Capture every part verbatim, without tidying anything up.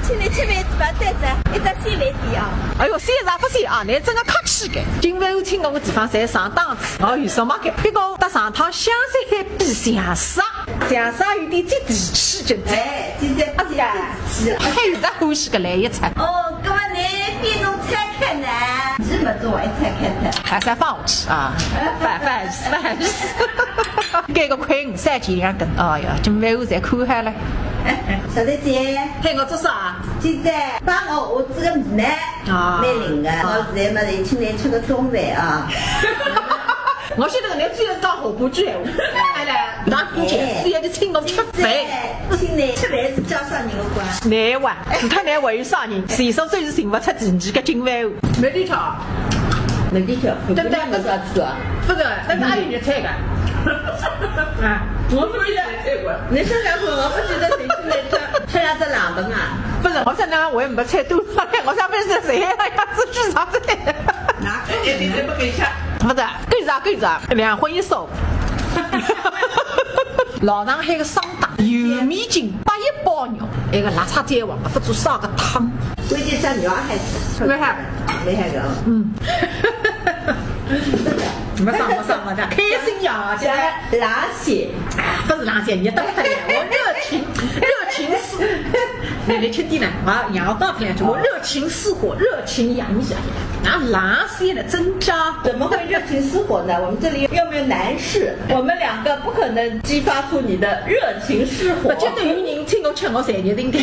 请侬吃饭子吧，对子，一只小饭子啊。哎哟，谢啥勿谢啊？侬真个客气个。今朝我请我个地方侪上档次，哦，有什么个？不过搭上趟香山海比，香山，香山有点接地气，真的。哎，真的，啊，是啊。接地气。还有啥欢喜个来一餐？哦，搿么侬比侬菜开呢？是么子我一菜开的。还是要放下去啊，放放放。搿个亏五三斤两根，哎呀，今朝我侪看好了。小丽姐，喊我做啥？ 现在帮我下仔个面，啊。蛮灵个。我现在嘛，请侬吃个中饭啊。我晓得侬主要是讲下半句闲话。哎来，拿过去，哎。主要是请我吃饭。现在请侬吃饭是叫啥人个官？难哇，你看侬还有啥人？谁说最是寻勿出第二个金饭碗？没地方。没地方，对不对？没啥吃啊。不是，那是阿里热菜个。啊，我不是热菜个。侬想想看，我不觉得谁去吃，吃两只冷饭嘛。 不是，我想呢，我也没菜多，我想问是谁呀？要是去啥子？那肯定是不给吃。不是，够啥够啥，两荤一素。老上海个双档，油面筋、八一包肉，那个辣炒蛋黄，不做烧个汤。关键是肉还是没啥，没啥个。嗯。 没啥没啥没啥，开心呀，现在。冷血。不是冷血，你当然了，我热情，热情似，那你吃点呢，啊，让我倒出来，我热情似火，热情洋溢，啊，冷血的增加。怎么会热情似火呢？我们这里又没有男士，我们两个不可能激发出你的热情似火。不，这对于您请我吃我才决定的。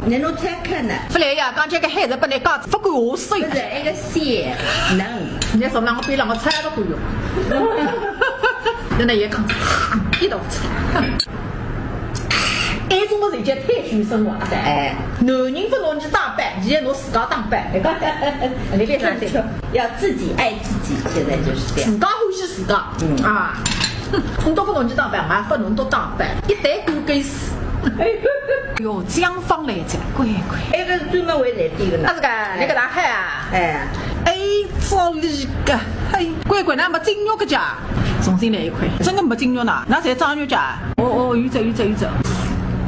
侬弄拆开呢？不来呀，刚才个孩子不能讲，不够我睡。不是，那个血能。 人家说让我背了，我菜都不用。真的也讲，一道菜。哎，中国人家退休生活，哎，男人不拿侬打扮，现在侬自家打扮。你别说这个，要自己爱自己，现在就是这样。自家欢喜自家，嗯啊，哼，侬都不拿侬打扮，我还不拿侬打扮，一代狗狗死。哟，江方来着，乖乖。哎，这是专门为来这个呢。那这个，那个大海啊。 哎，哎，照理个，嘿，乖乖，那没精肉个家，重新来一块，真个没精肉呐，那侪张肉家。哦哦，有着有着有着。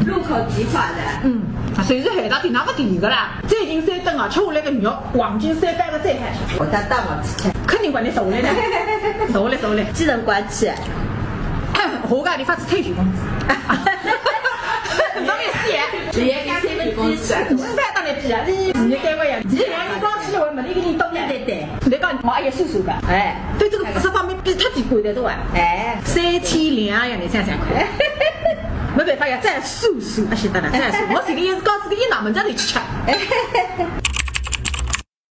入口即化的。嗯，啊，随时海大点，那勿甜个啦。最近三顿啊，吃下来个肉，黄金三百个赞海。我家大王吃菜。肯定管你收下来的，收下来收下来。几辰光去？我讲你发仔退休工资。侬也是耶。你也发退休工资。你是啥当然比啊？你你单位呀，你两年光去了，我没那个人懂的。对对对。你讲我也算算吧。哎，对这个知识方面比他低过的多啊。哎，三千两呀，你想想看。没办法呀，再算算，啊，晓得了，再算。我这个也是搞这个一哪门子的去吃。